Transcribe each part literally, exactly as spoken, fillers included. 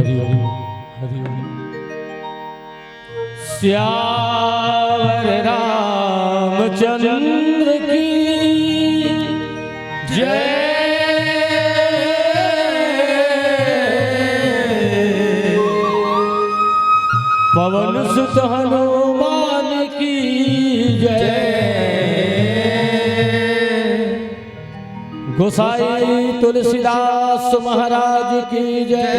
हरि ओम। सियावर रामचंद्र की जय। पवन सुत हनुमान की जय। गोसाई तुलसीदास महाराज की जय।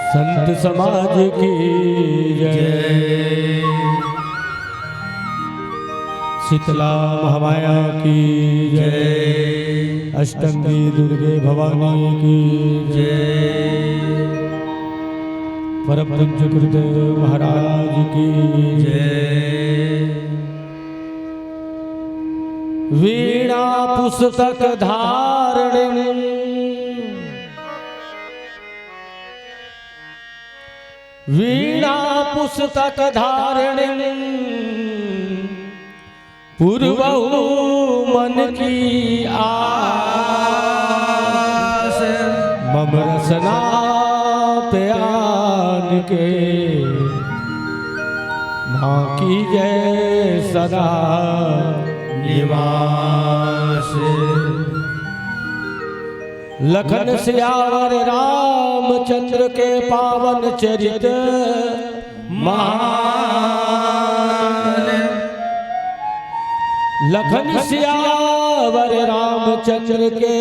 संत समाज की जय। शीतला महामाया की जय। अष्टमी दुर्गे भवानी की जय। परम पूज्य गुरुदेव महाराज की जय। वीणा पुस्तक धारण, वीणा पुस्तक धारण, पूरबहु मन की आस। मम रसना पे आन के माँ की जय सदा निवास। लखन सियावर रामचंद्र के पावन चरित महान। लखन सियावर रामचंद्र के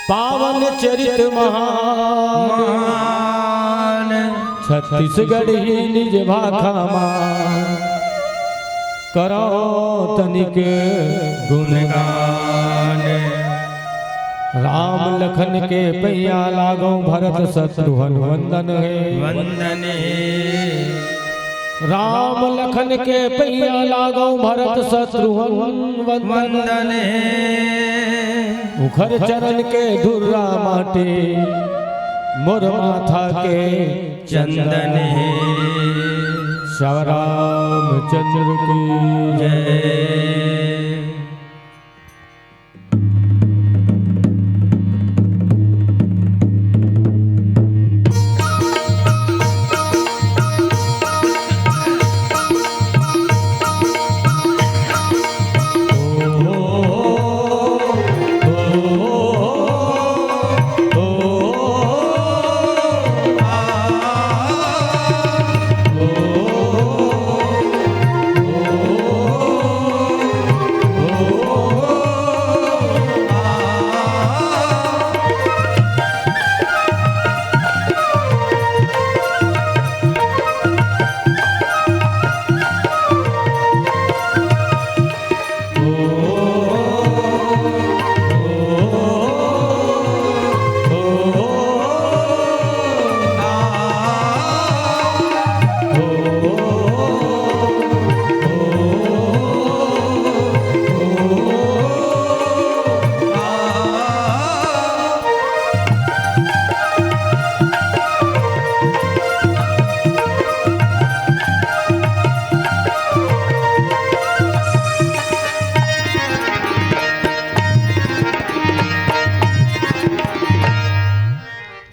पावन चरित महान। छत्तीसगढ़ ही निज भाखा मा करो तनिक गुणगान। राम लखन के पैया लागो भरत शत्रुघ्न वंदन हे। वंदन हे। राम लखन के पैया लागो भरत शत्रुघ्न वंदन। वंदन हे। उखर चरण के धुर्रा माटे मोर माथा के चंदन हे। श्याम रामचंद्र की जय।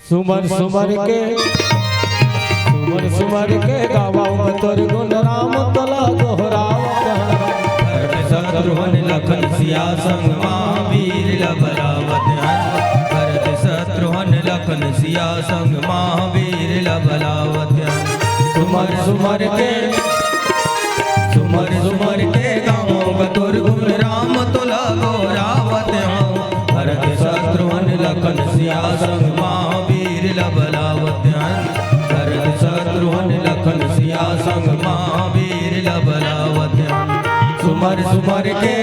सुमर सुमर के, सुमर सुमर के गावव मैं तोर गुण राम तोला दोहरावत हन। भरत शत्रुघ्न लखन सिया संग महावीर ला बलावत हन। भरत शत्रुघ्न लखन सिया संग महावीर ला बलावत हन। सुमर सुमर के, सुमर सुमर के गावव मैं तोर गुण राम तोला दोहरावत हन। भरत शत्रुघ्न लखन सिया संग महावीर ला बलावत हन। भरत शत्रुघ्न लखन सिया संग महावीर ला बलावत हन। सुमर सुमर के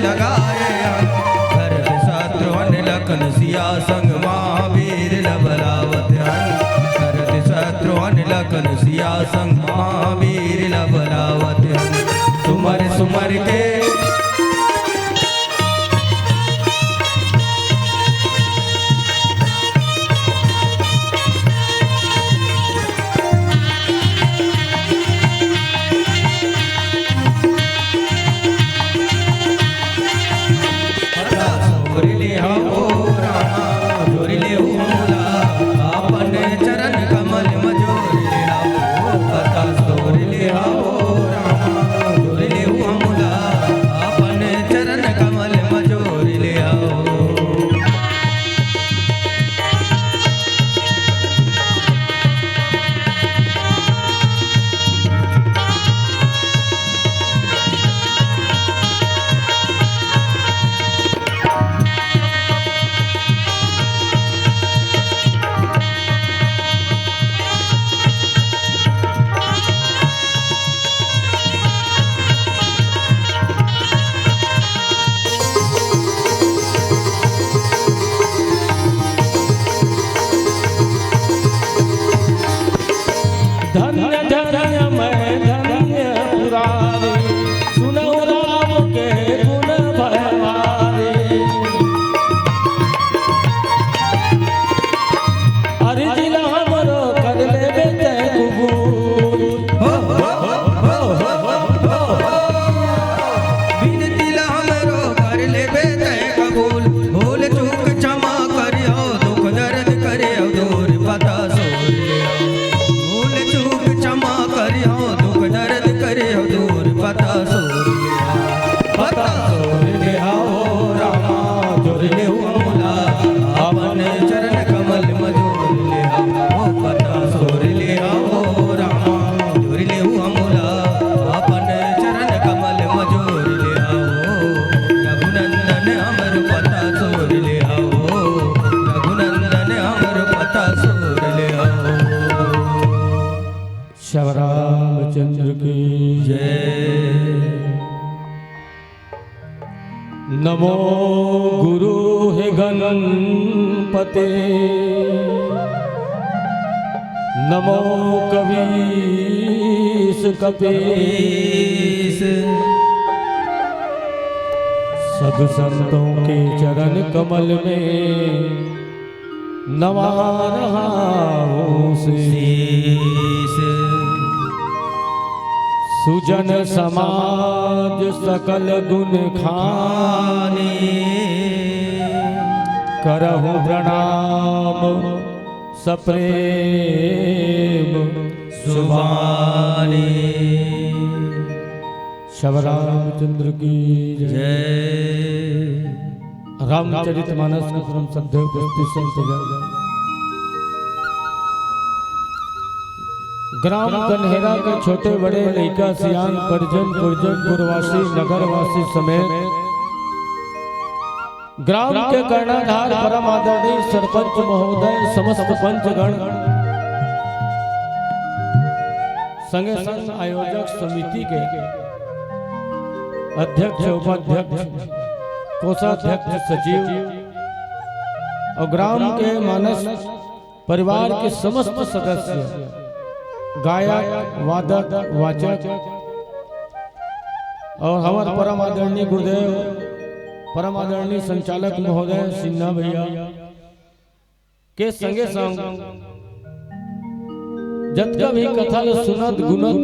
लगाए हन। भरत शत्रुघ्न लखन सिया संग महावीर ल बलावत हन। भरत शत्रुघ्न लखन सिया संग महावीर ल बलावत हन। सुमर सुमर के धन्य धन्य मैं धन्य पुरारी, सुनहु राम के गुण भयवारी। अरे जिला हमरो कर लेबे तै कबूल। हो, हो, हो। बिनती ला हमरो कर लेबे तै कबूल। भूल चूक क्षमा करिहो, दुख दर्द करिहो दूर, पता सोर लिहा। भूल चूक क्षमा करिहो, दुख दर्द करिहो दूर, पता सोर लिहा। पता सोर लिहा हो रामा, जोर लेहु अमला, आपन चरण कमल म जोर लिहा। ओ पता सोर लिहा हो रामा, जोर लेहु अमला, आपन चरण कमल म जोर लिहा हो। रघुनंदन हमर पता सोर लिहा हो, रघुनंदन हमर पता सोर लिहा हो। श्याम रामचंद्र की जय। नमो गुरु हे गणपते, नमो कवीश कपीश। सब संतों के चरण कमल में नवा रहा हूँ शीश। सुजन समाज सकल गुण खानी, करहु प्रणाम सप्रेम सुबानी। श्याम रामचंद्र की जय। जय। रामचरित मानस के परम श्रद्धेय उपस्थित संतजन, ग्राम कन्हेरा के छोटे बड़े लइका सियान, परिजन पुरजन पुरवासी नगरवासी समेत ग्राम के कर्णाधार परम आदरणीय सरपंच महोदय, समस्त पंचगण, संगे संग आयोजक समिति के अध्यक्ष, उपाध्यक्ष, कोषाध्यक्ष, सचिव और ग्राम के मानस परिवार के समस्त सदस्य, गायक, वादक, वाचक और हमर परम आदरणीय गुरुदेव, परम आदरणीय संचालक महोदय सिन्हा भैया के संगे संग जतका भी कथा ल सुनत, गुनत,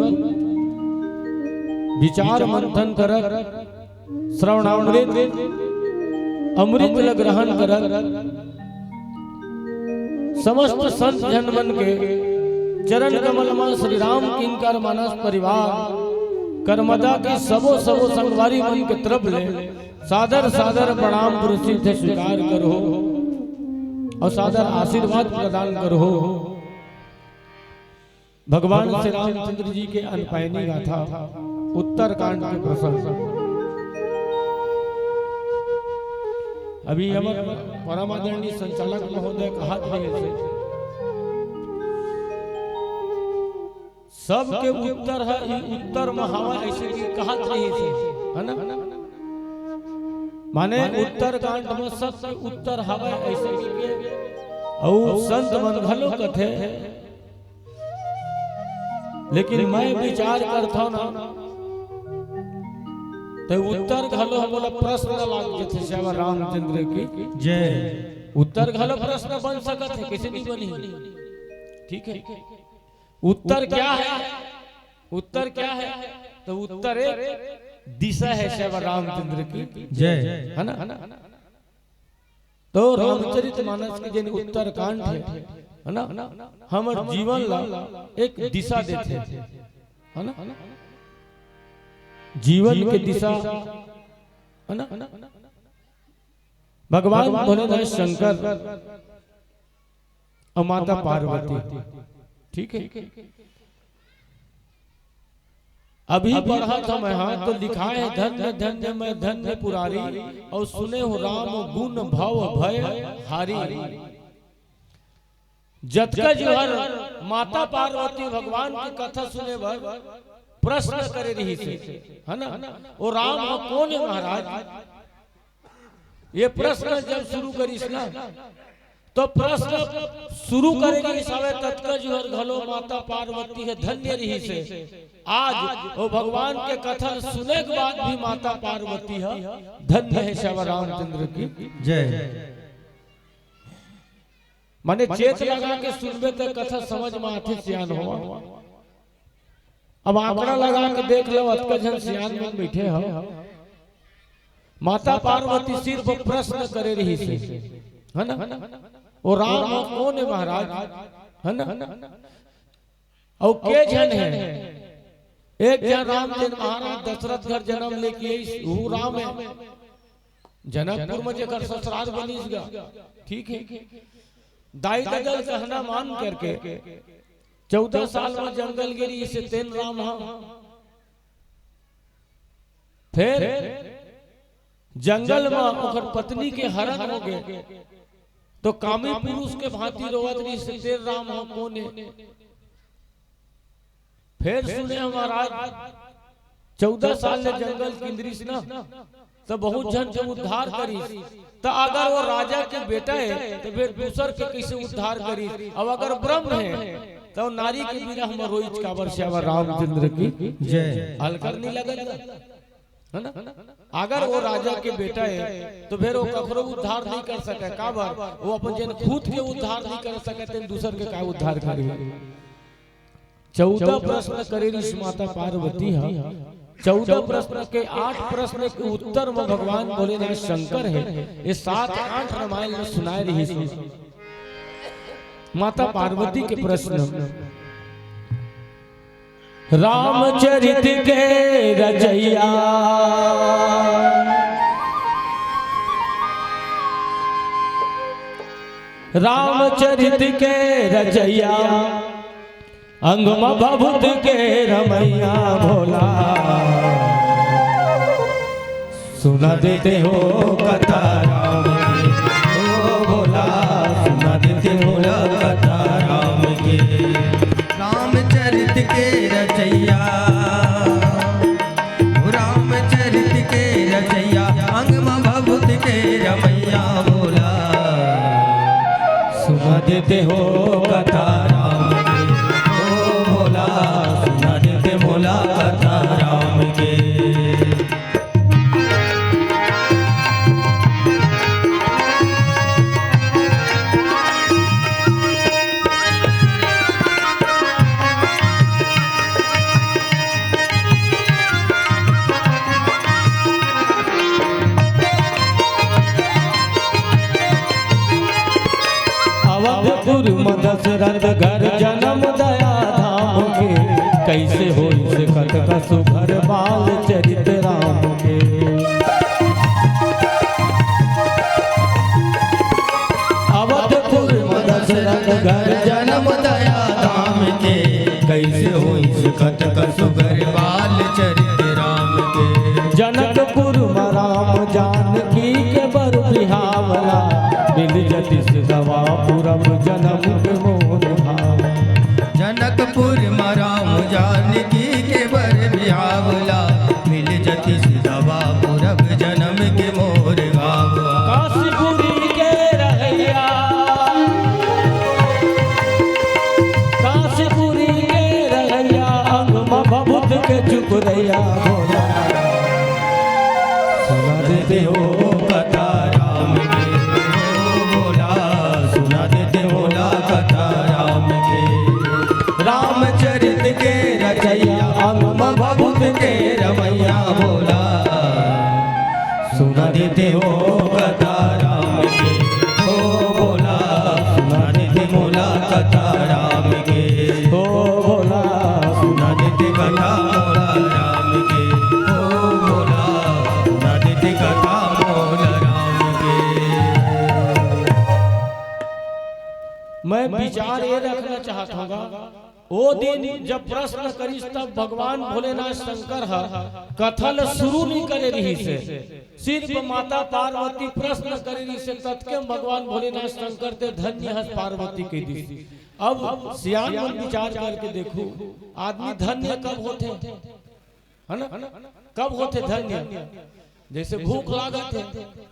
विचार मंथन करत, श्रवणामृत अमृत ल ग्रहण करत, समस्त संत जन मन के चरण कमल म श्री राम किंकर मानस परिवार करमदा के सबो सबो संगवारी मन के तरफ ले सादर सादर प्रणाम पुरस्कृत हे स्वीकार करहु और सादर आशीर्वाद प्रदान करहु। भगवान श्री रामचंद्र जी के अनपायनी गाथा उत्तरकांड के प्रसंग। अभी हमर परम आदरणीय संचालक महोदय कहत रहे थे, सबके उत्तर है, ई उत्तर में हवा ऐसे की कहत रहे थे, है ना? माने उत्तरकांड म सबके उत्तर हवय, अइसे कहिके अउ संत मन घलो कथे। लेकिन मैं विचार करथव ना, त उत्तर घलो हमला प्रश्न लाग जथे। श्याम रामचंद्र की जय। उत्तर घलो प्रश्न बन सकत हे, कइसे नहीं बनी? ठीक है, उत्तर क्या है? उत्तर क्या है? तो उत्तर एक दिशा है। श्याम रामचंद्र की जय। है ना? तो रामचरित मानस के जेन उत्तरकांड हे, है ना, हमर जीवन ला एक दिशा देथे, है ना, जीवन के दिशा, है ना। भगवान भोलेनाथ शंकर अउ माता पार्वती, ठीक है। अभी पढ़त हंव मैं, हाँ, तो लिखाय हे, "धन्य धन्य मैं धन्य पुरारी, अउ सुनेंव राम गुन भव भय हारी।" जतका जुहर माता पार्वती भगवान के कथा सुने बर प्रश्न करे रिहिस हे, है ना, ओ राम ह कोन हे महाराज? ये प्रश्न जब शुरू करिस ना, तो प्रश्न शुरू करे के हिसाबे ततका जुहर घलो माता पार्वती ह धन्य रिहिस हे। आज ओ भगवान के कथा सुने के बाद भी माता पार्वती ह धन्य हे। श्याम रामचंद्र की जय। माने चेत लगा के सुनबे त कथा समझ म आथे, सियान हो। अब आंकड़ा लगा के देख लो, अतका झन सियान मन बैठे हो। माता पार्वती सिर्फ प्रश्न करे रिहिस हे, है ना? ओ राम ह कोन हे महाराज, है ना? अउ के झन हे? एक झन राम, जेन महाराज दशरथ घर जन्म लेके आइस, वो राम हे। जनकपुर में जेकर ससुराल बनिस गा, ठीक है, दाई ददा ल कहना मान करके चौदह साल में जंगल गे रिहिस हे तेन राम ह। फिर जंगल में ओकर पत्नी के हरण हो गे, तो कामी पुरुष के भांति रोवत रिहिस हे, तेन राम ह कोन हे? फिर सुने हंव महाराज, चौदह साल ले जंगल किंदरिस ना, त बहुत झन के उद्धार करिस। त अगर वो राजा के बेटा हे, त फिर दूसर के कइसे उद्धार करिस? अब अगर ब्रह्म हे, त वो नारी के बिरह म रोइस काबर? श्याम रामचंद्र की जय। हल्का नहीं लगत, है ना? अगर वो राजा के बेटा हे, त फिर वो कखरो उद्धार नहीं कर सके। काबर? वो अपन जेन खुद के उद्धार नहीं कर सके, तेन दूसर के का उद्धार करही? चौदह प्रश्न करे रिहिस माता पार्वती ह। चौदह प्रश्न के आठ प्रश्न के उत्तर म भगवान भोलेनाथ शंकर हे, ये सात आठ रामायण में सुनाय रिहिस। माता पार्वती के प्रश्न, रामचरित के रचैया, रामचरित के रचैया, अंग म भभूत के रमैया भोला, सुना देते हो कथा राम के, ओ भोला, सुना देते हो कथा राम के। रामचरित के रचैया, रामचरित के रचैया, अंग म भभूत के रमैया भोला, सुना देते हो कथा राम के, ओ भोला, सुना देते भोला कथा राम के। अवधपुर म दशरथ घर जन्म दया धाम के, कइसे होइस कतका सुघर बाल चरित राम के। अवधपुर म दशरथ घर जन्म दया धाम के, कइसे होइस कतका सुघर बाल चरित राम के। जनकपुर म राम जानकी के बर बिहावला, मिल जतिस दवा पुरब जनम के मोर भाव। जनकपुर म राम जानकी के बर बिहावला, मिल जतिस दवा पुरब जनम के मोर भैया भोला, सुना देते हो कथा राम के, ओ भोला, सुना देते भोला कथा राम के। रामचरित के रचैया, अनुम भभूत के रमैया भोला, सुना देते हो कथा राम के, ओ भोला, सुना देते भोला कथा राम के, ओ भोला, सुना देते कथा मोला राम के, ओ भोला, सुना देते कथा मोला राम के। मैं विचार ये रखना चाहत हूँ गा, ओ दिन जब प्रश्न करिस, तब भगवान भोलेनाथ शंकर ह कथा ल शुरू नहीं करे रहिस हे। सिर्फ माता पार्वती प्रश्न करे रहिस हे, ततके म भगवान भोलेनाथ शंकर ते धन्य हस पार्वती कहि दिस। अब सियान मन विचार करके देखू, आदमी धन्य कब होथे, है ना? कब होथे धन्य? जैसे भूख लागत हे,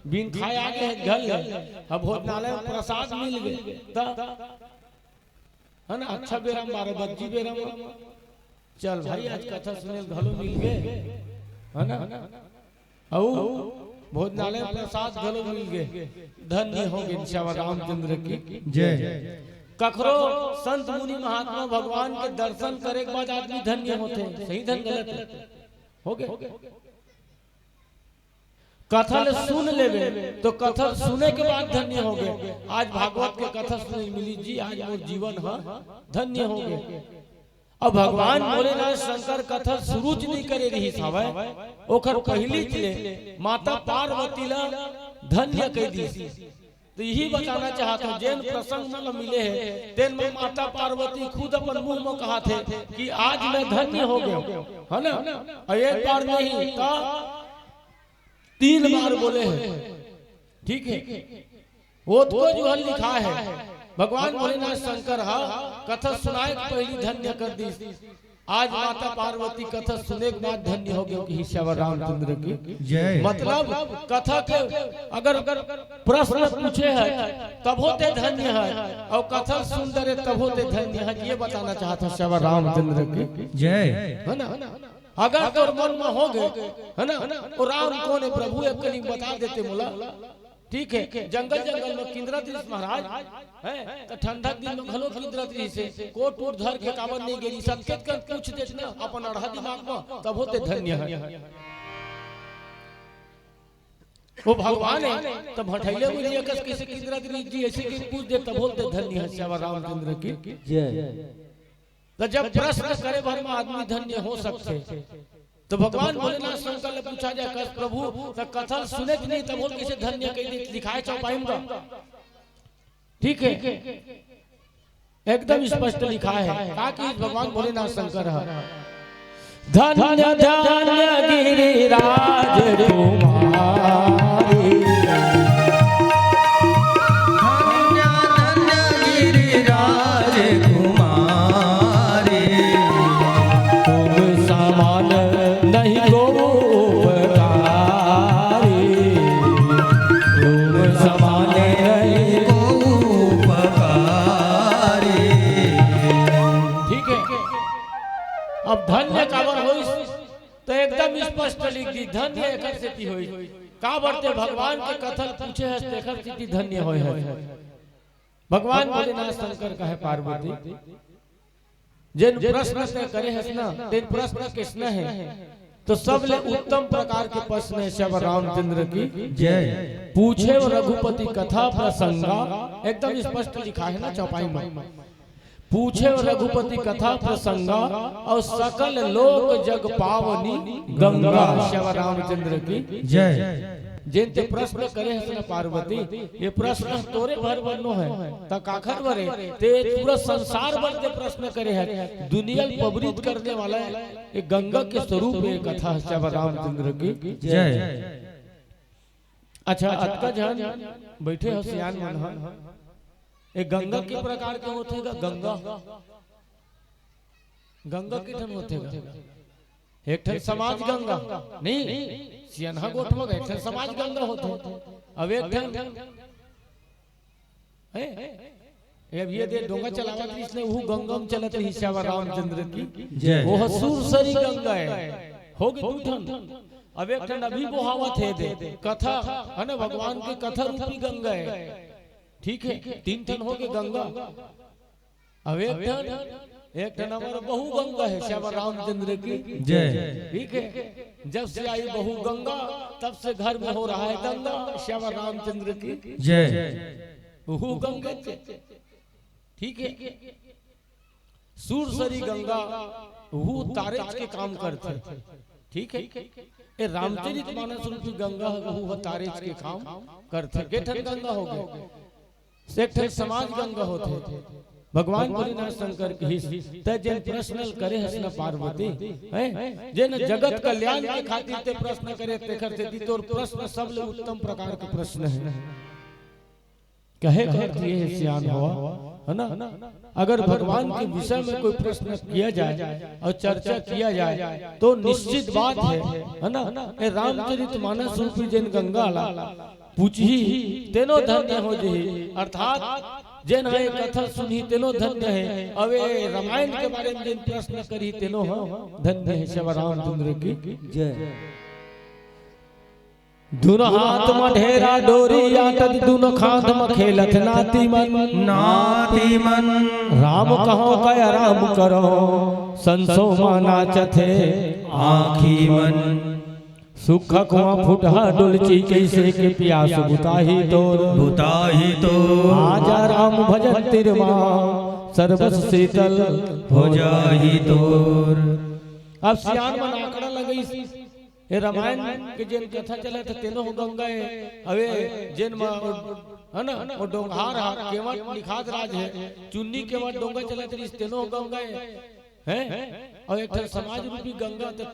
बिन खाए आ गे हे घर ले, अब भोजनालय में प्रसाद मिल गे, त, है ना, अच्छा बेरा में, बारह बज्जी बेरा में, चल भाई, आज कथा सुने घलो मिल गे, है ना? अउ भोजनालय में प्रसाद घलो मिल गे, धन्य हो गे श्याम रामचंद्र की जय। कखरो संत मुनि महात्मा भगवान के दर्शन करे के बाद आदमी धन्य होथे, सही धन गलत हे? हो गे। कथा ल सुन लेबे तो कथा सुने के बाद धन्य हो गे। आज भागवत के कथा सुने मिली जी, आज मोर जीवन ह धन्य हो गे। अब भगवान भोलेनाथ शंकर कथा शुरू च नहीं करे रहिस हवय, ओखर पहिली ले माता पार्वती ला धन्य कहि दिस। तो यही बताना चाहत हूँ, जेन प्रसंग मन मिले हे, तेन में माता पार्वती खुद अपन मुंह में कहत हे कि आज मैं धन्य हो गया हूँ, है ना? और एक बार नहीं, तो तीन बार बोले हे। ठीक है, ओतको जो हल लिखा है, भगवान भोलेनाथ शंकर हा कथा सुनाए के पहली धन्य कर दिस। आज माता पार्वती कथा सुने के बाद धन्य हो गए कि श्याम रामचंद्र की जय। मतलब कथा के अगर प्रश्न पूछे है तब होते धन्य है, और कथा सुन डरे तब होते धन्य है, ये बताना चाहत हूँ श्याम रामचंद्र की जय। है ना? अगर तोर मन में हो गए, है ना, वो राम कौन है प्रभु, एक कली बता देते मोला। ठीक है, जंगल जंगल में किंदरत रिहिस महाराज, हैं, तो ठंडा के दिन में घलो किंदरत रिहिस हे, कोट उट धर के काबर नहीं गे रिहिस, सतकेत कर पूछ देत ना अपन अड़हा दिमाग में, तब होते धन्य है। वो भगवान है, तब हठैले बुढ़िया कस कैसे किंदरत रिहिस जी, ऐसे के पूछ दे, तब होते धन्य है श्याम रामचंद्र की। जय। तो जब प्रश्न करे भर में आदमी धन्य हो सकते, तो भगवान भोलेनाथ शंकर ले पूछा जाए, कस प्रभु, तो कथा सुने के नहीं, तब वो कैसे धन्य कहि दिस, लिखाए चौपाई में? ठीक है, एकदम स्पष्ट लिखा है, का कि भगवान भोलेनाथ शंकर है, धन्य धन्य गिरिराज कुमारी। धन्य धन्य गिरिराज कुमारी। तुम समान नहीं को उपकारी। तुम समान नहीं को उपकारी। ठीक है, अब धन्य काबर होइस? तो एकदम स्पष्ट लिख दी, धन्य एकर सेती होई, काबर ते भगवान के कथा ल पूछे हस, तेकर सेती धन्य होय हस। भगवान भोलेनाथ शंकर कहे पार्वती, जेन प्रश्न ते करे हस ना, तेन प्रश्न कइसना हे, तो सबले उत्तम प्रकार के प्रश्न हे। श्याम रामचंद्र की जय। पूछे रघुपति कथा प्रसंगा, एकदम स्पष्ट लिखा है ना चौपाई में। पूछे रघुपति कथा प्रसंगा, और सकल लोक जग पावनी गंगा। श्याम रामचंद्र की जय। जेन ते प्रश्न करे हस ना पार्वती, ये प्रश्न तोरे भर बर नो है, त काखर बर हे? ते पूरा संसार बर ते प्रश्न करे हस, दुनिया ल पवित्र करने वाला हे, ये गंगा के स्वरूप हे कथा। श्याम रामचंद्र की जय। अच्छा, अतका झन बैठे हो सियान मन ह, ये गंगा के प्रकार के होथे गा? गंगा, गंगा के ठन होथे गा? एक ठन समाज गंगा, नहीं, सियनहा गोठ म एक ठन समाज गंगा होथे, अब एक ठन, हैं? ये अब ये दे डोंगा चलावत रहिस ने, वो गंगा म चलत रहिस श्याम रामचंद्र की जय। वो ह सुरसरी गंगा हे। हो गे दू ठन। अब एक ठन अभी बोहावत हे दे, कथा, है ना, भगवान के कथा रूपी गंगा है। ठीक है, तीन ठन हो गे गंगा। अब एक ठन, एक ठन हमर बहू गंगा है, श्यामा रामचंद्र की जय। ठीक है, जब से आई बहू गंगा, तब से घर में हो रहा है दंगा, श्यामा रामचंद्र की जय। बहू गंगा जय। ठीक है, सूरसरी गंगा, वो तारेच के काम करथे। ठीक है, ए रामचरित मानस रूपी गंगा, वो तारेच के काम करथे। के ठन गंगा हो गे, एक ठन समाज गंगा होथे। भगवान भोलेनाथ शंकर कहिस, "तै जेन प्रश्न ल करे हस न पार्वती, हैं? जेन जगत कल्याण के खातिर ते प्रश्न करे, तेखर सेती तोर प्रश्न सबले उत्तम प्रकार के प्रश्न है।" कहे का अर्थ ये है, सियान हवा, है ना? अगर भगवान के विषय में कोई प्रश्न किया जाए और चर्चा किया जाए, तो निश्चित बात है, है ना? ए रामचरित मानस रूपी जेन गंगा ला पूछही, तेनो धन्य हो जही। अर्थात जेन ह ए कथा सुनही, तेनो धन्य है। अब ए रामायण के बारे में जेन प्रश्न करही, तेनो ह धन्य है। श्यामा रामचंद्र की जय। दुनो हाथ म ढेरा डोरी आतत, दुनो खांध म खेलत नाती मन। नाती मन। राम कहो कय राम करो, संसो मा नाचत हे आँखी मन। सुखा कुआं फुटहा डोलची, कैसे के पियास बुताही तोर। बुताही तोर। आजा राम भजन तिर मा, सरबस शीतल हो जाही तोर। अब सियान मन आंकड़ा लगइस, ए रामायण के जेन कथा चलत हे, तेनो ह गंगा हे। अबे जेन म, है ना, वो डोंगहार हा, केवट निखात राज हे, चुन्नी केवट डोंगा चलत रहिस, तेनो ह गंगा हे, हैं? अउ एक ठन समाज रूपी गंगा, त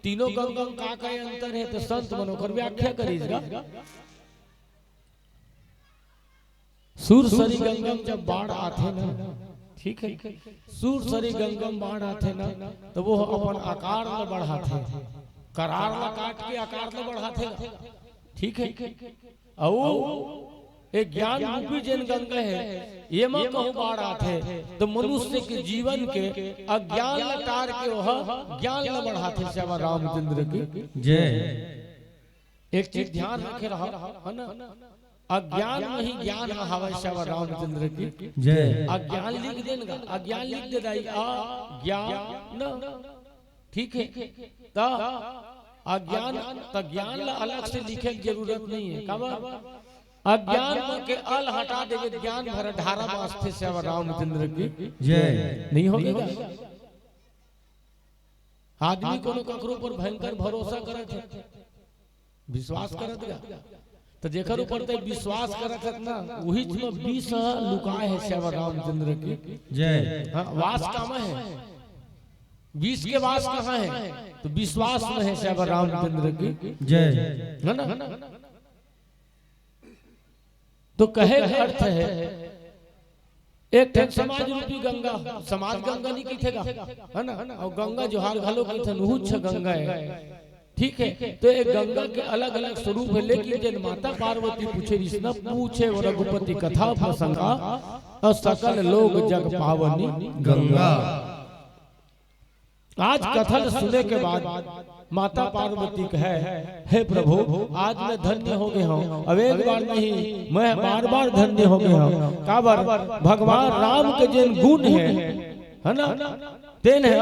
तीनों गंगा म का का अंतर हे, त संत मन ओकर व्याख्या करिस गा। सूरसरी गंगा म जब बाढ़ आथे ना, ठीक है, सूरसरी गंगा म बाढ़ आथे ना, त वो अपन आकार ल बढ़ाथे, करार ल काट के आकार ल बढ़ाथे, ठीक है। अउ ए ज्ञान रूपी जेन गंगा हे, एमा कहूँ बाढ़ आथे, त मनुष्य के जीवन के अज्ञान ल टार के ओह ज्ञान ल बढ़ाथे। श्यामा रामचंद्र की जय। एक चीज ध्यान रखे रहा, है ना? अज्ञान म ही ज्ञान ह हवय, श्यामा रामचंद्र की जय। अज्ञान लिख देन गा, अज्ञान लिख दे दाई, अज्ञान, ठीक है? त अज्ञान, त ज्ञान ला अलग से लिखे के जरूरत नहीं है। काबर? अज्ञान म के अल हटा देबे, ज्ञान भर धारा बाँचथे। श्यामा रामचंद्र की जय। नहीं होगे गा? आदमी कोनो ककरो ऊपर भयंकर भरोसा करत हे, विश्वास करत गा, त जेकर ऊपर ते विश्वास करत हस ना, उहीच म विष ह लुकाए हे। श्यामा रामचंद्र की जय। हाँ, वास कामा हे, विष के वास कहाँ हे? त विश्वास म हे। श्यामा रामचंद्र की जय। है ना? तो कहे का अर्थ है, एक ठन समाज रूपी गंगा, समाज गंगा नहीं कहिथे गा, है ना? अउ गंगा जोहार घलो कहिथे, उहूच गंगा है, ठीक है। तो एक गंगा के अलग-अलग स्वरूप है, लेकिन जेन माता पार्वती पूछे रिहिस ना, पूछे वो रघुपति कथा प्रसंगा, अउ सकल लोग जग पावनी गंगा। आज कथा ल सुने के बाद माता पार्वती कहे, "हे प्रभु, आज मैं धन्य हो गे हंव।" अब एक बार नहीं, मैं बार-बार धन्य हो गे हंव। काबर? भगवान राम के जेन गुण हे, है ना, तेन हे,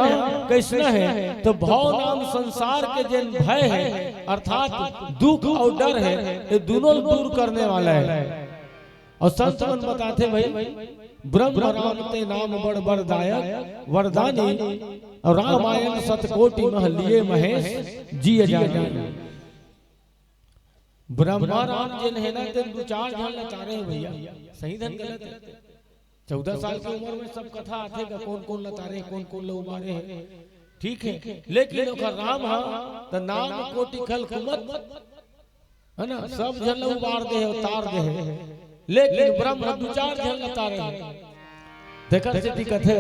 कइसना हे, त भव नाम संसार के जेन भय हे, अर्थात दुख अउ डर हे, ये दुनों ल दूर करने वाला हे। अउ संत मन बताथे भाई, "ब्रह्म राम ते नाम बड़ बड़दायक, वरदानी, अउ रामायण सतकोटि मह लिए महेश, जिय जानी।" ब्रह्मा राम जेन हे ना, तेन दू चार झन ल तारे हे भैया, सही धन गलत हे। चौदह साल के उमर में सब कथा आथे गा, कोन कोन ल तारे हे, कोन कोन ल उबारे हे, ठीक हे। लेकिन ओकर राम ह त नाम कोटि खल कुमत, है ना, सब झन ल उबार दे हे, उतार दे हे, लेकिन ब्रह्म ह दू चार झन ल तारे हे। तेकर सेती कथे,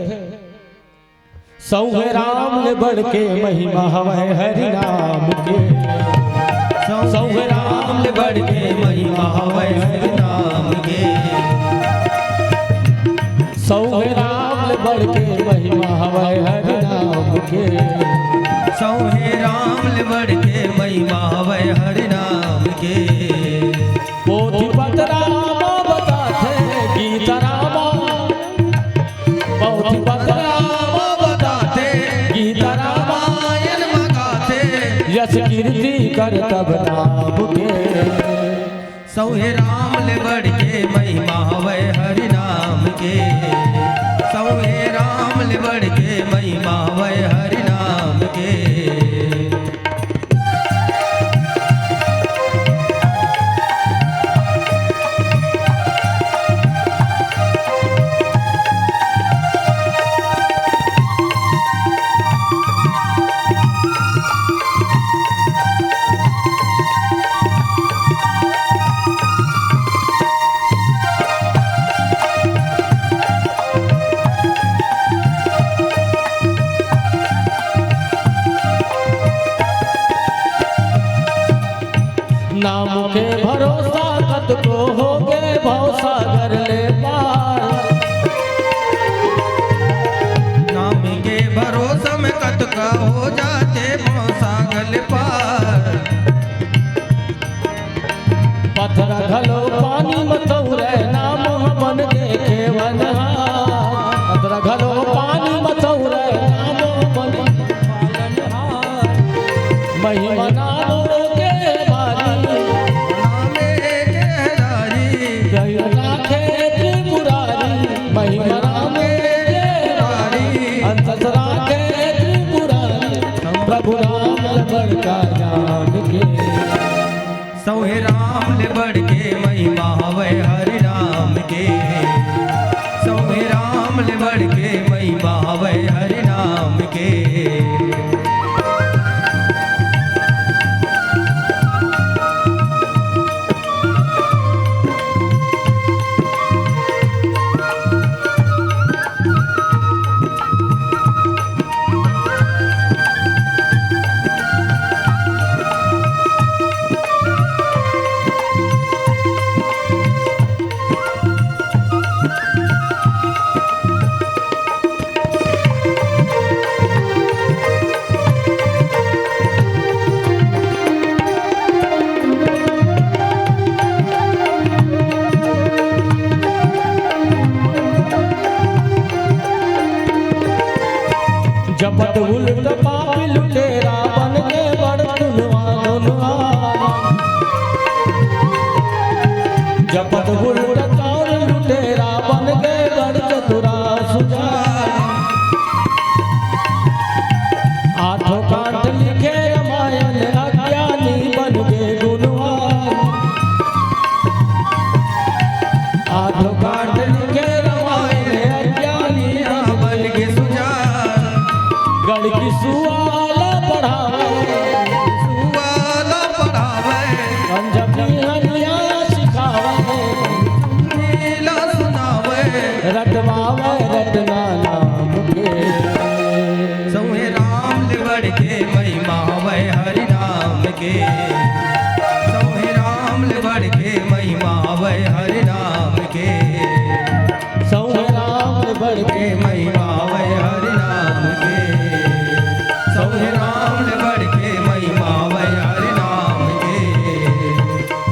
"सौहे राम ले बढ़ के महिमा हवय हरि नाम के।" सौहे राम ले बढ़ के महिमा हवय हरि नाम के। सौहे राम ले बढ़ के महिमा हवय हरि नाम के। सौहे राम बढ़ के महिमा हवय हरि नाम के। पोथी पतरा म बताथे गीता रामा, पोथी पतरा म बताथे गीता रामायण म गाथे, यश कीर्ति कर तब नाम के। सौहे राम ले बढ़ के महिमा हवय हरि नाम के। सौहे राम ले बढ़ के महिमा हवय हरि नाम के। नाम के भरोसा कतको होगे भवसागर ले पार। नाम के भरोसा में कतका हो जाथे भवसागर ले पार। पथरा घलो पानी म तौरे नाम ह बन गे खेवनहार। पथरा घलो पानी म तौरे नाम ह बन गे खेवनहार। महिमा नाम के भारी, नाम के भारी। जय राखे त्रिपुरारी। महिमा नाम के भारी, अंत राखे त्रिपुरारी। प्रभु राम बड़का जान के। सौहे राम ले बढ़ के महिमा हवय हरि नाम के। सौहे राम ले बढ़ के महिमा हवय हरि नाम के। जपत उल्ट पापी लुटेरा बन के बड़ गुनवान गुनवान। जपत उल्ट चौर लुटेरा बन के बड़ चतुरा सुजान। आठों कांड लिखे रामायण अज्ञानी बन के गुनवान। आठों कांड लिखे रामायण अज्ञानी बन के सुजान। गढ़ की सुआ ला पढ़ावे, सुआ ला पढ़ावे। गंज बिहनिया सिखावे, लीला सुनावे। रटवावे रटना नाम के। सौहे राम ले बढ़ के महिमा हवय हरि नाम के। सौहे राम ले बढ़ के महिमा हवय हरि नाम के। सौहे राम ले बढ़ के महिमा हवय हरि नाम के। सौहे राम ले बढ़ के महिमा हवय हरि नाम के।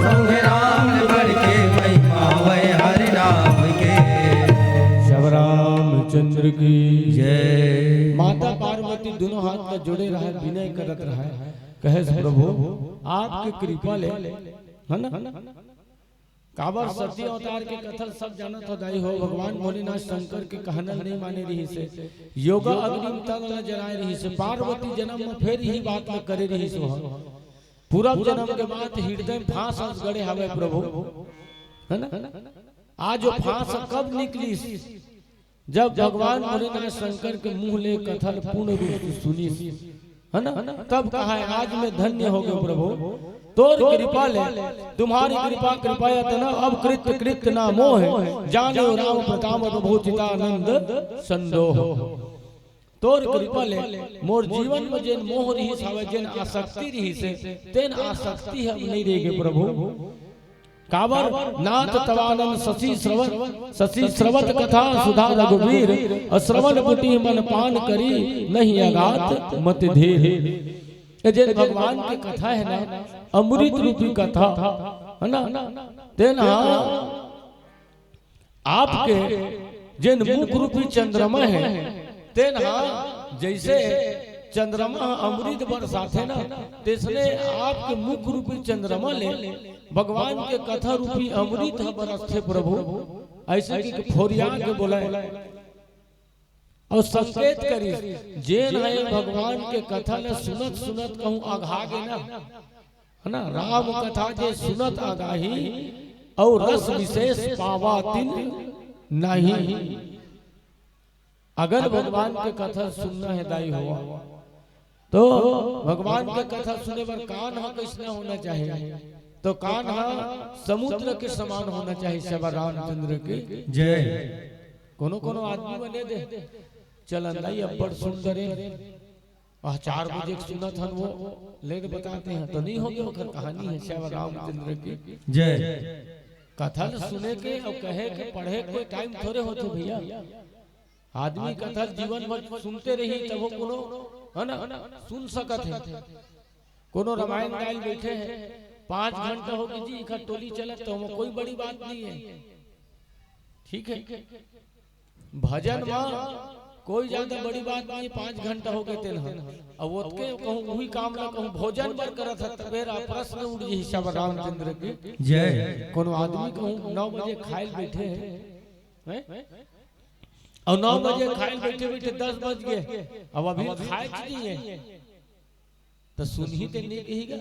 सौहे राम ले बढ़ के महिमा हवय हरि नाम के। सब रामचंद्र की जय। माता पार्वती दोनों हाथ में जोड़े रहे, विनय करत रहे, कहे, "प्रभु, आपके कृपा ले," है ना? काबर सती अवतार के कथा सब जानत हो दाई हो, भगवान भोलेनाथ शंकर के कहना नहीं माने रहिस हे, योगा अग्नि म तन ल जलाए रहिस हे, पार्वती जन्म में फेर यही बात ल करे रहिस हो। पूरब जन्म के बात हृदय में फांस अस गड़े हवे प्रभु, है ना? आज वो फांस कब निकलिस? जब भगवान भोलेनाथ शंकर के मुंह ले कथा ल पूर्ण रूप से सुनिस, है ना, तब कहा, "आज मैं धन्य हो गयो प्रभु, तोर कृपा ले, तुम्हारी कृपा कृपया तन, अब कृत्य कृत्य ना मोह, जानियो राम प्रताप प्रभु चितानंद संदोह।" तोर कृपा ले मोर जीवन में जेन मोह रहिस हवे, जेन आसक्ति रहिस हे, तेन आसक्ति ह अब नहीं रह गे प्रभु। काबर? नाथ तवानन शशि श्रवत, शशि श्रवत कथा सुधा रघुवीर, अ श्रवण कुटी मन पान करी, नहीं अगात मति धीर। ये जेन भगवान के कथा हे ना, अमृत रूपी कथा हे ना, तेन ह आपके जेन मुख रूपी चंद्रमा हे, तेन ह जइसे चंद्रमा ह अमृत बरसाथे ना, तइसने आपके मुख रूपी चंद्रमा ले भगवान के कथा रूपी अमृत ह बरसथे प्रभु। अइसे कि फोरिया के बोले अउ संकेत करिस, जेन ह भगवान के कथा ल सुनत सुनत कहूँ अघा गे ना, हे ना, राम कथा जे सुनत अघाही, अउ रस विशेष पावा तिन नाही। अगर भगवान के कथा सुनना हे दाई हो, तो भगवान के कथा सुने बर कान ह कइसना होना चाही? तो कान ह समुद्र के समान होना चाही। सेवा रामचंद्र की जय। कोनो कोनो आदमी मन ए दे, चलन दाई अब्बड़ सुंदर हे, अउ चार बजे के सुनत हन वो, ले दे बताते हैं, तो नहीं होगे, ओकर कहानी हे। सेवा रामचंद्र की जय। कथा ल सुने के अउ कहे के, पढ़े के कोई टाइम थोरे होथे भइया। आदमी कथा जीवन भर सुनते रही, तभो कोनो, हे ना, सुन सकत हे। कोनो रामायण गाय ल बइठे हे, पाँच घंटा होगे जी, एकर टोली चलत, तो ओमा कोई बड़ी बात नहीं हे, ठीक हे। भजन म कोई ज्यादा बड़ी बात नहीं हे, पाँच घंटा होगे तेन ह। अउ ओतके कहूँ उही काम ल कहूँ भोजन बर करत हे, तभो प्रश्न उठ जही। सेवा रामचंद्र की जय। कोनो आदमी कहूँ नौ बजे खाय ल बइठे हे, हैं? अउ नौ बजे खाय ल बइठे बइठे दस बज गे, अउ अभी खाय च नहीं हे, त सुनही ते नहीं कही गा,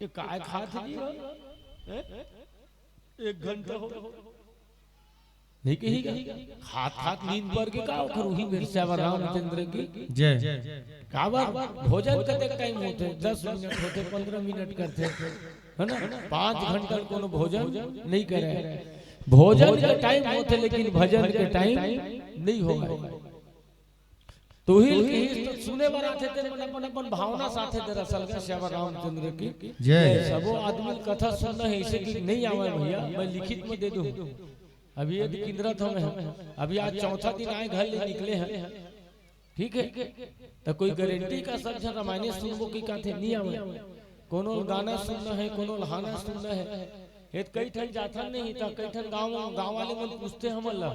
ये काय खात हे जी वो? हैं? एक घंटा हो, नहीं कही गा। खात खात नींद पर गे का ओकर, उही मेर सेवा रामचंद्र की जय। काबर भोजन कतेक टाइम होथे? दस मिनट होथे, पन्द्रह मिनट करथे, हे ना? पाँच घंटा कोनो भोजन नहीं करे। भोजन के टाइम होथे, लेकिन भजन के टाइम नहीं होय। तो उही ल कहिस, तो सुने बर आथे तेन मन अपन अपन भावना साथे, दरअसल के सेवा रामचंद्र की जय। सबो आदमी ल कथा सुनना हे, अइसे कि नहीं आवय भइया, मैं लिखित म दे दूँ। अभी ये किंदरत हवं मैं, अभी आज चौथा दिन आय, घर ले निकले हन, ठीक हे, त कोई गारंटी का सब झन रामायणे सुनबो कि काथे नहीं आवय। कोनो ल गाना सुनना हे, कोनो ल हाना सुनना हे। ये त कई ठन जाथन नहीं, त कई ठन गाँव, गाँव वाले मन पूछथे हमन ला,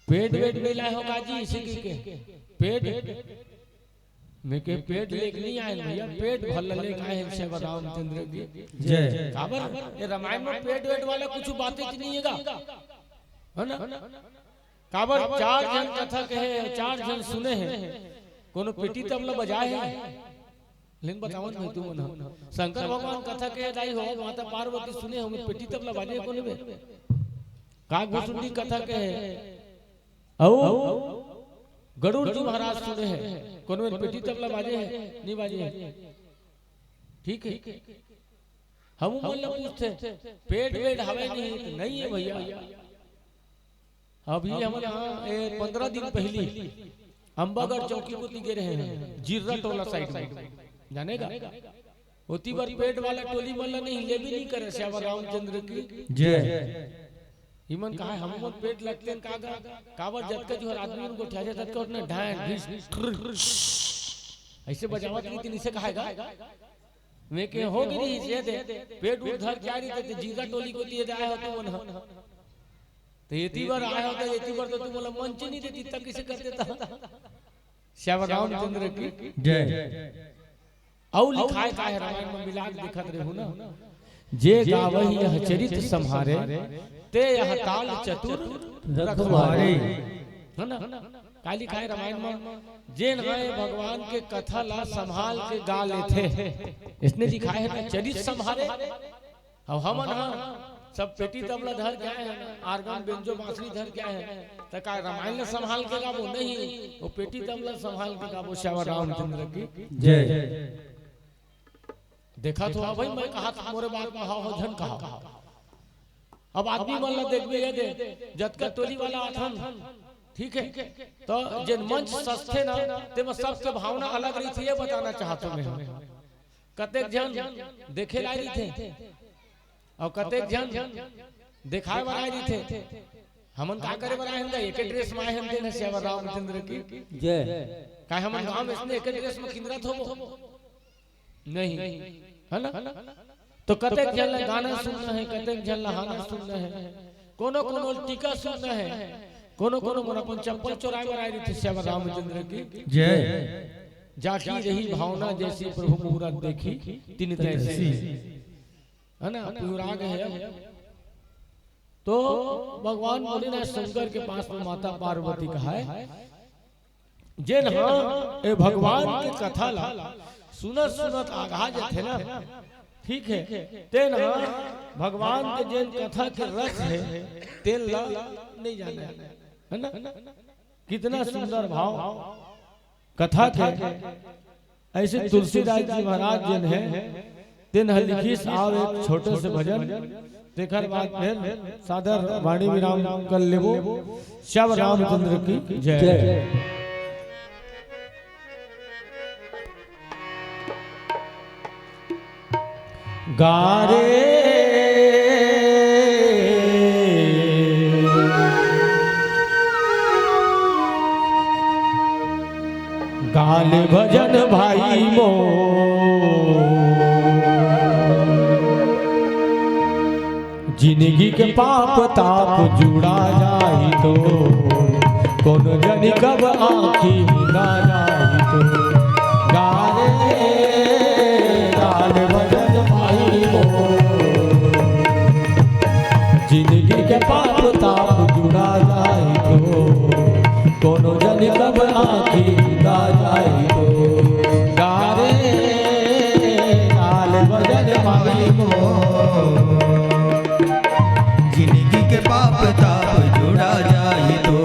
पेड वेड नहीं लाय हो का जी, अइसे कहिके। पेड, मैं कहे पेड लेके नहीं आय भइया, पेट भर ल लेके आय हन सेवा रामचंद्र की जय। काबर ये रामायण म पेड वेड वाला कुछु बाते च नहीं हे गा, हे ना? काबर चार झन कथा कहे, चार झन सुने हे, कोनो पेटी तबला बजाय हे? लेकिन बतावन भाई तुमन ह, शंकर भगवान कथा कहे दाई हो, माता पार्वती सुने हो, पेटी तबला बाजे कोनो बे? काग भुसुंडी कथा कहे, अउ गरुड़ जी महाराज सुने हे, कोनो बे पेटी तबला बाजे हे? नहीं बाजे हे। ठीक हे, हम मन ल पूछथे, पेड वेड हवय नहीं? त नहीं हे भइया। अभी हम यहाँ, ए, पन्द्रह दिन पहिली अम्बागढ़ चौकी कोती गे रहे हन, जिर्रा टोला साइड में, जाने का? ओती बर पेड वाला टोली मन ल नहीं, लेबे नहीं करे। सेवा रामचंद्र की जय। इमन कहा, हम मन पेड लगथे का गा? काबर जतका जोर आदमी मन गोठियाथे, ततका ओतना ढांय, घिस, ट्र, अइसे बजावत रहिथे, अइसे कहा गा। मैं कहे हो गे रहिस, ये दे, पेड उठ धर के आय रहिथे, त जिर्रा टोली कोती ये दे आय होते मन ह। त एती बर आय होते, एती बर तो तुमन ला मंच नहीं देती, त कइसे कर देता? सेवा रामचंद्र की जय। अउ लिखाय का हे रामायण म, मिला के देखत रहू ना, जे गावही यह चरित सम्हारे, ते यह ताल चतुर रखवारे। रखवारे। हे ना? का लिखाय रामायण म? जेन ह भगवान के कथा ला संभाल के गा लेथे, अइसने लिखाय हे ना, चरित सम्हारे। अउ हमन ह सब पेटी तबला धर के आय हन, आर्गन, बेंजो, बांसुरी धर के आय हन, त का रामायण ल संभाल के गाबो? नहीं, वो पेटी तबला संभाल के गाबो। सेवा रामचंद्र की जय। देखत हो भाई, मैं कहा था, मोरे बात म हव हव झन कहा। अब आदमी मन ल देखबे, ये दे, जतका टोली वाला आथन, ठीक हे, त जेन मंच सजथे ना, तेमा सबके भावना अलग रहिथे, ये बताना चाहत हूँ मैं। कतेक झन देखे ला आय रहिथे, अउ कतेक झन देखाय बर आय रहिथे। हमन का करे बर आए हन गा? एके ड्रेस म आए हन, तेन ह सियावर रामचंद्र की। जय। का हमन गांव में इसने एके ड्रेस म किंदरत होबो? नहीं, है ना? तो कतेक झन ला गाना सुनना है, कतेक झन ला हाना सुनना है, कोनो कोनो टीका सुनना है, कोनो कोनो मन अपन चप्पल चोराए बर आए रहिथे सियावर रामचंद्र की। जय। जाकी रही भावना जैसी प्रभु मुहूर्त देखी तिन तैसी। है ना? पिहुरा गे हे। तो भगवान बोले ना, शंकर के पास में माता पार्वती कहाय, जेन ह ए भगवान के कथा ला सुनत सुनत आघा जथे ना, ठीक है, तेन ह भगवान के जेन कथा के रस है, तेन ला नहीं जाने, है ना? कितना सुंदर भाव कथा के। ऐसे तुलसीदास जी महाराज जेन हे, तेन ह लिखिस आव एक छोटे से भजन, तेकर बाद फिर सादर वाणी विराम कर लेबो। श्याम रामचंद्र की जय। जय। गारे गाल भजन भाई मो, जिंदगी के पाप ताप जुड़ा जाही तो, कोनो जनी कब आँखी मुदा जाही तो। गारे गाल भजन भाई मो, जिंदगी के पाप ताप जुड़ा जाही तो, कोनो जनी कब आँखी मुदा जाही तो। गारे गाल भजन भाई मो, जिंदगी के पाप ताप जुड़ा जाही तो,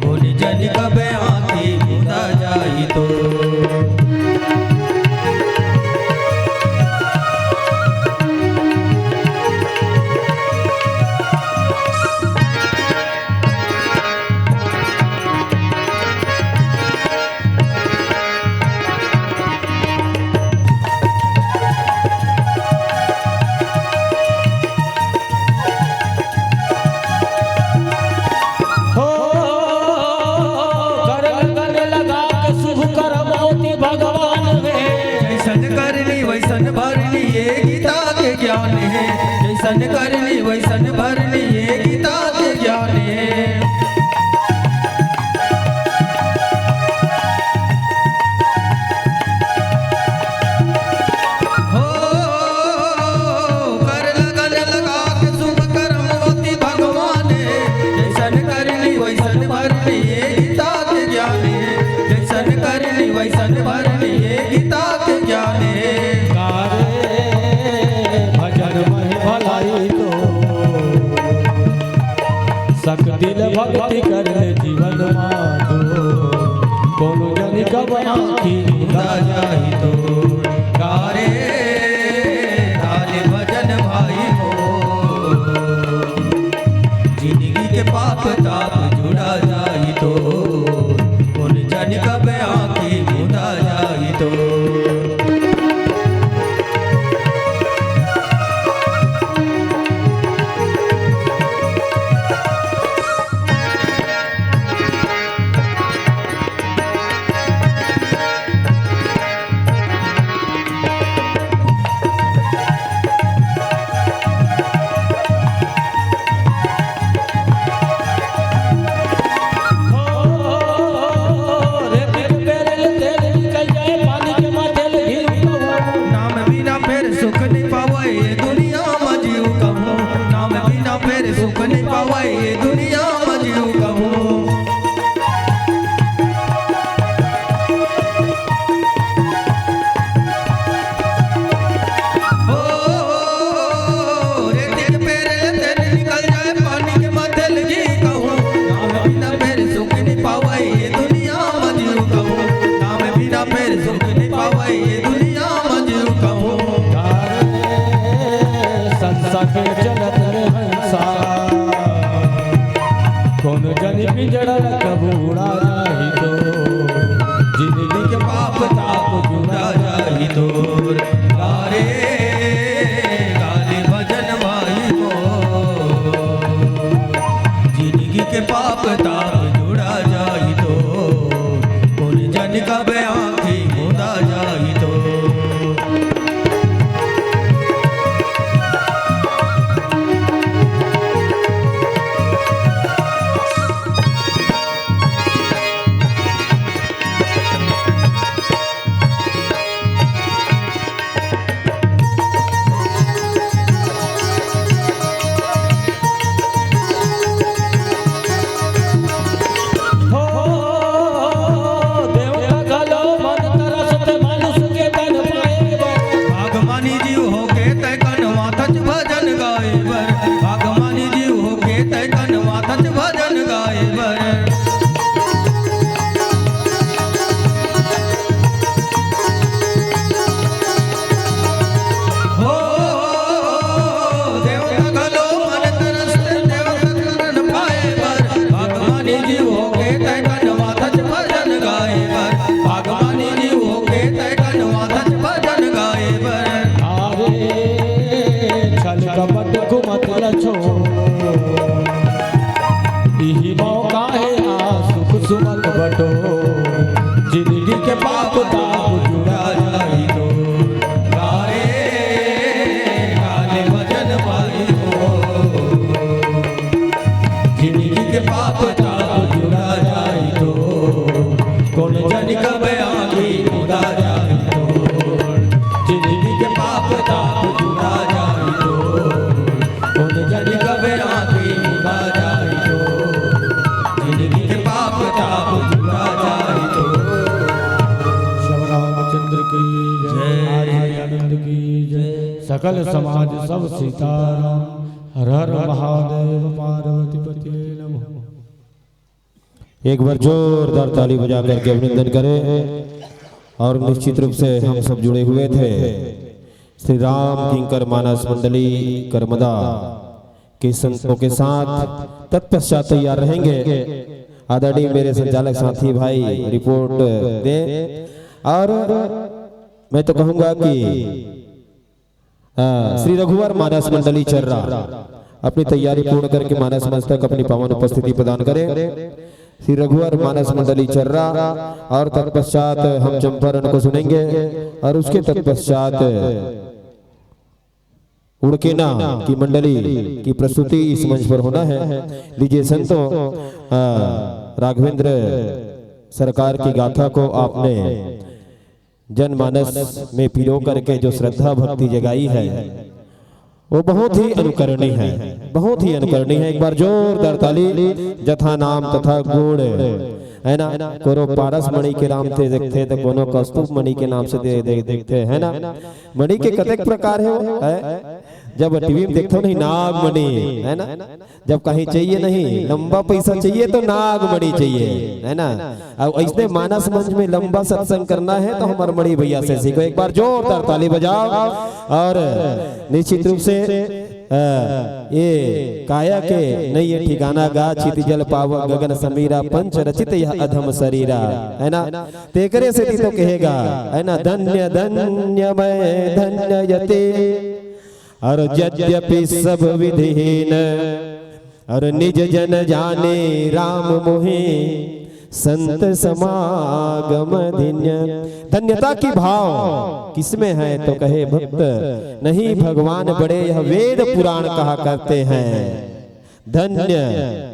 कोनो जनी कब आँखी मुदा जाही तो। हो, कर लगन लगा के शुभ करम होती भगवान में। जैसन करनी वैसन भरनी ये गीता के ज्ञान है। जैसन करनी वैसन भरनी ये गीता के ज्ञान है। हो, कर लगन लगा के शुभ करम होती भगवान। जैसन करनी वैसन भरनी ये गीता के ज्ञान। जैसन करनी वैसन भरनी ये गीता के ज्ञान। गारे भजन मह भलाई तो, सकदिल भक्ति कर ले जीवन माधो। कोनो जनी कब आँखी मुदा जाही तो। गारे गाल भजन भाई मो, जिंदगी के पाप ताप जुड़ा जाही तो, कोनो जनी कब आँखी मुदा जाही तो। हो, रे बिन पेरल तेल निकल जाए, पानी के माथे ले घी उतरू। नाम बिना फेर सुख नहीं पावे ये दुनिया में जीव कहूँ। नाम बिना फेर सुख नहीं पावे ये दुनिया में जीव कहूँ। हो, रेती के पेरे ले तेल निकल जाए, पानी के माथे ले घी कहूँ। नाम बिना फेर सुख नहीं पावे ये दुनिया में जीव कहूँ। नाम बिना फेर सुख नहीं पावे ये दुनिया में जीव कहूँ। संसार के चलत में हंसा, कोनो जनी पिंजड़ा कब उड़ा जाही तो, जिंदगी के पाप ताप जुड़ा जाही तो। गारे गाल भजन भाई मो, कपट कुमत ल छोड़, इही मौका हे आ सुख सुमत बटोर। जिंदगी के पाप ताप जुड़ा जाई तो, गाए गाने भजन माई हो। जिंदगी के पाप ताप जुड़ा जाई तो, कोन जनी कब आँखी मुदा जाई तो। जिंदगी के पाप ताप जुड़ा जाई तो, कोन जनी कब आँखी मुदा जाई तो। जिंदगी के पाप ताप जुड़ा जाई तो। श्री रामचंद्र की जय, जय। आदि आनंद की जय, सकल समाज सब सीताराम। हर हर महादेव, पार्वती पते नमः। एक बार जोरदार ताली बजा करके अभिनंदन करें। और निश्चित रूप से हम सब जुड़े हुए थे श्री राम किंकर मानस मंडली करमदा के संतों के साथ। तत्पश्चात तैयार रहेंगे आदरणीय मेरे संचालक साथी भाई रिपोर्ट दें। और मैं तो कहूँगा कि अ, श्री रघुवर मानस मंडली चर्रा अपनी तैयारी पूर्ण करके मानस मंच तक अपनी पावन उपस्थिति प्रदान करें। श्री रघुवर मानस मंडली चर्रा, और तत्पश्चात हम चंपारण को सुनेंगे और उसके तत्पश्चात उड़केना की मंडली की प्रस्तुति इस मंच पर होना है। लीजिए संतों, अ, राघवेंद्र सरकार की गाथा को आपने जनमानस में पिरो करके जो श्रद्धा भक्ति जगाई है, वो बहुत ही अनुकरणीय है, बहुत ही अनुकरणीय है। एक बार जोरदार ताली। जथा नाम तथा गुण, है ना? कोनो पारस मणि के नाम से देखथे, तो कोनो कौस्तुभ मणि के नाम से दे, दे, देखथे, है ना? मणि के कतेक प्रकार है वो, है? जब टीवी में देखथो नहीं, नागमणि, है ना? जब कहीं चाहिए नहीं, लंबा पैसा चाहिए तो नागमणि चाहिए, है ना? अब ऐसने मानस मंच में लंबा सत्संग करना है तो हमारे मणि भैया से सीखो। एक बार जोरदार ताली बजाओ। और निश्चित रूप से, अ, ये काया के नइये ठिकाना गा, छिति जल पावक गगन समीरा, पंच रचित यह अधम शरीरा, है ना? तेकरे सेती तो कहेगा, है ना, धन्य धन्य मैं धन्य यते। और यद्यपि सब विधिहीन, और निज जन जाने राम मोहे, संत समागम धन्य। धन्यता की भाव किसमें है तो कहे भक्त, नहीं भगवान बड़े यह वेद पुराण कहा करते हैं। धन्य,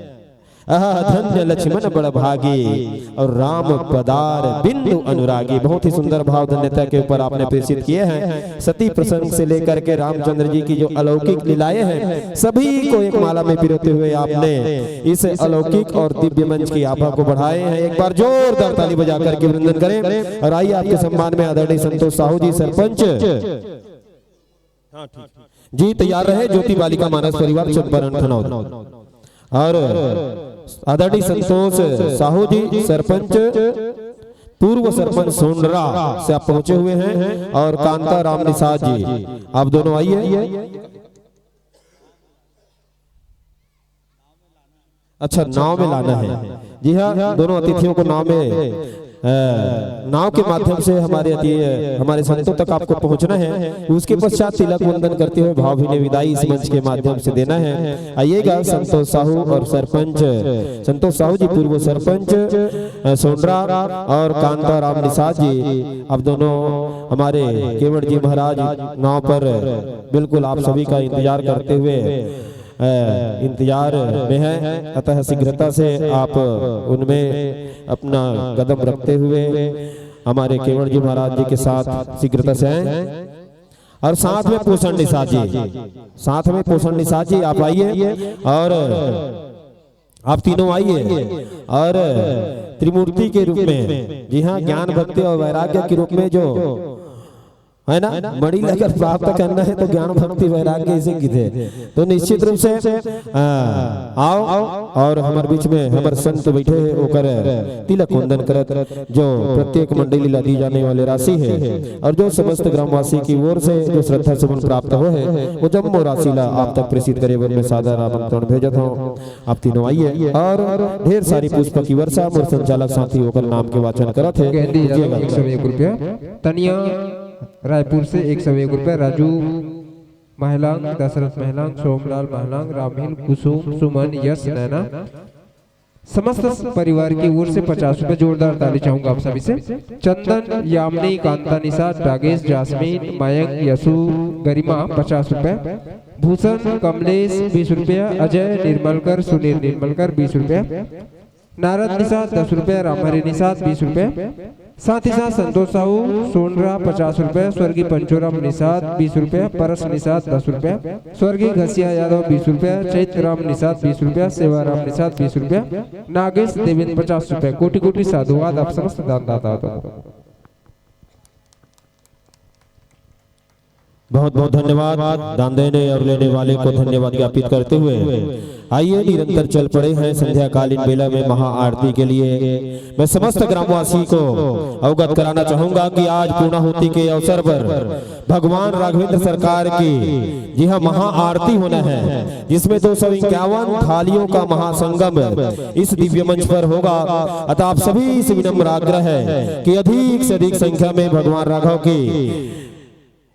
आह, धन्य लक्ष्मण बड़ भागी और राम पदार बिंदु अनुरागी। बहुत ही सुंदर भाव धन्यता के ऊपर आपने प्रेषित किए हैं। सती प्रसंग से लेकर के रामचंद्र जी की जो अलौकिक लीलाएं हैं, सभी को एक माला में पिरोते हुए आपने इस अलौकिक और दिव्य मंच की आभा को बढ़ाए हैं। एक बार जोरदार ताली बजा करके अभिनंदन करें। और आइए, आपके सम्मान में आदरणीय संतोष साहू जी, सरपंच, हाँ, ठीक। जी, तैयार रहे, ज्योति बालिका मानस परिवार चंपारण खनौद। और आदरणीय संतोष साहू जी, सरपंच, पूर्व सरपंच सोंडरा से आप पहुंचे हुए हैं, और कांता राम निषाद जी, आप दोनों आइए। अच्छा, नाव में लाना है। जी हाँ, दोनों अतिथियों को नाव में, अ, नाव के माध्यम से हमारे अति-, हमारे संतों तक आपको पहुँचना है। उसके पश्चात तिलक वंदन करते हुए भावभीनी विदाई इस मंच के माध्यम से देना है। आइएगा, संतोष साहू और सरपंच, संतोष साहू जी, पूर्व सरपंच, अ, सोंडरा, और कांता राम निषाद जी, आप दोनों हमारे केवट जी महाराज नाव पर बिल्कुल आप सभी का इंतजार करते हुए, अ, इंतजार में हैं, अतः शीघ्रता से आप उनमें अपना कदम रखते हुए हमारे केवट जी महाराज जी के साथ शीघ्रता से आए। और साथ में पोषण निषाद जी, साथ में पोषण निषाद जी, आप आइए और आप तीनों आइए। और त्रिमूर्ति के रूप में, जी हाँ, ज्ञान, भक्ति और वैराग्य के रूप में जो है ना, मणि ल अगर प्राप्त करना है तो ज्ञान, भक्ति, वैराग्य इसे किथे। तो निश्चित रूप से, आ, आओ, और हमर बीच में हमर संत बैठे हैं, ओकर तिलक वंदन करत, जो प्रत्येक मंडली ला दी जाने वाली राशि है और जो समस्त ग्रामवासी की ओर से जो श्रद्धा सुमन प्राप्त हो है, वो जम्मो राशि ला आप तक प्रेषित करे बर मैं सादर आमंत्रण भेजत हूँ। आप तीनों आइए और ढेर सारी पुष्प की वर्षा मोर संचालक साथी ओकर नाम के वाचन करत है। गेंदी यादव, कीजिएगा। एक सौ एक रुपया। तनिया रायपुर से एक सौ एक रुपया। राजू महलांग, दशरथ महलांग, सोमलाल महलांग, रामहिल, कुसुम, सुमन, यश, नैना, समस्त परिवार की ओर से पचास रुपए। जोरदार ताली चाहूंगा आप सभी से। चंदन, यामिनी, कांता, निषाद, रागेश, जास्मीन, मयंक, यशु, गरिमा, पचास रुपए। भूषण, कमलेश, बीस रुपया। अजय, निर्मलकर, सुनील निर्मलकर, बीस रुपया। नारद निषाद, दस रुपया। रामहरि निषाद, बीस रुपया। साथ ही साथ संतोष साहू सोनरा, पचास रुपया। स्वर्गीय पंचोराम निषाद, बीस रुपया। परस निषाद, दस रुपया। स्वर्गीय घसिया यादव, बीस रुपया। चैत्र राम निषाद, बीस रुपया। सेवाराम निषाद, बीस रुपया। नागेश देवेंद्र, पचास रुपया। कोटि कोटि साधुवाद आप समस्त दानदाताओं को। बहुत बहुत धन्यवाद। दान देने और लेने वाले को धन्यवाद ज्ञापित करते हुए आइए, निरंतर चल पड़े हैं संध्याकालीन बेला में महाआरती के लिए। मैं समस्त ग्रामवासी को अवगत कराना चाहूंगा कि आज पूर्णाहुति के अवसर पर भगवान राघवेंद्र सरकार की, जी हाँ, महाआरती होना है, जिसमें दो सौ इक्यावन थालियों का महासंगम इस दिव्य मंच पर होगा। अतः आप सभी से विनम्र आग्रह है कि अधिक से अधिक संख्या में भगवान राघव की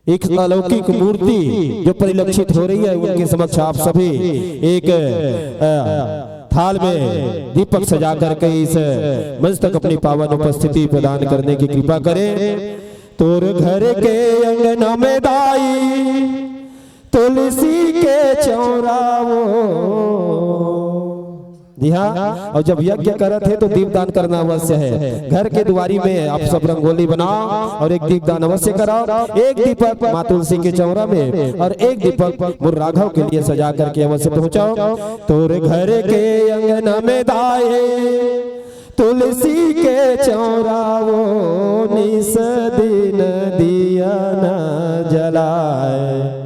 एक अलौकिक मूर्ति जो परिलक्षित हो रही है, उनके समक्ष आप सभी एक, अ, थाल में दीपक सजा करके इस मंच तक अपनी पावन उपस्थिति प्रदान करने की कृपा करें। तोर घर के अंगना में दाई तुलसी के चौरा वो। जी हाँ, और जब यज्ञ करत है तो दीपदान करना अवश्य है। घर के दुआरी में आप सब रंगोली बनाओ और एक दीपदान अवश्य कराओ। एक दीपक माँ तुलसी के चौरा में और एक दीपक मोर राघव के लिए सजा करके अवश्य पहुंचाओ। तोर घर के अंगना में दाए तुलसी के चौरा वो निस दिन दिया न जलाए।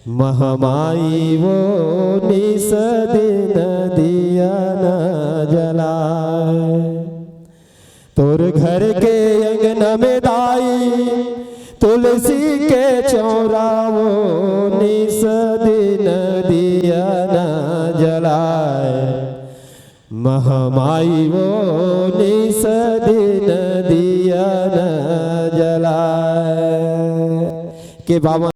महामाई वो निस दिन दिया न जलाए। तोर घर के अंगना में दाई तुलसी के चौरा वो निस दिन दिया न जलाए। महामाई वो निस दिन दिया न जलाए। के बाबा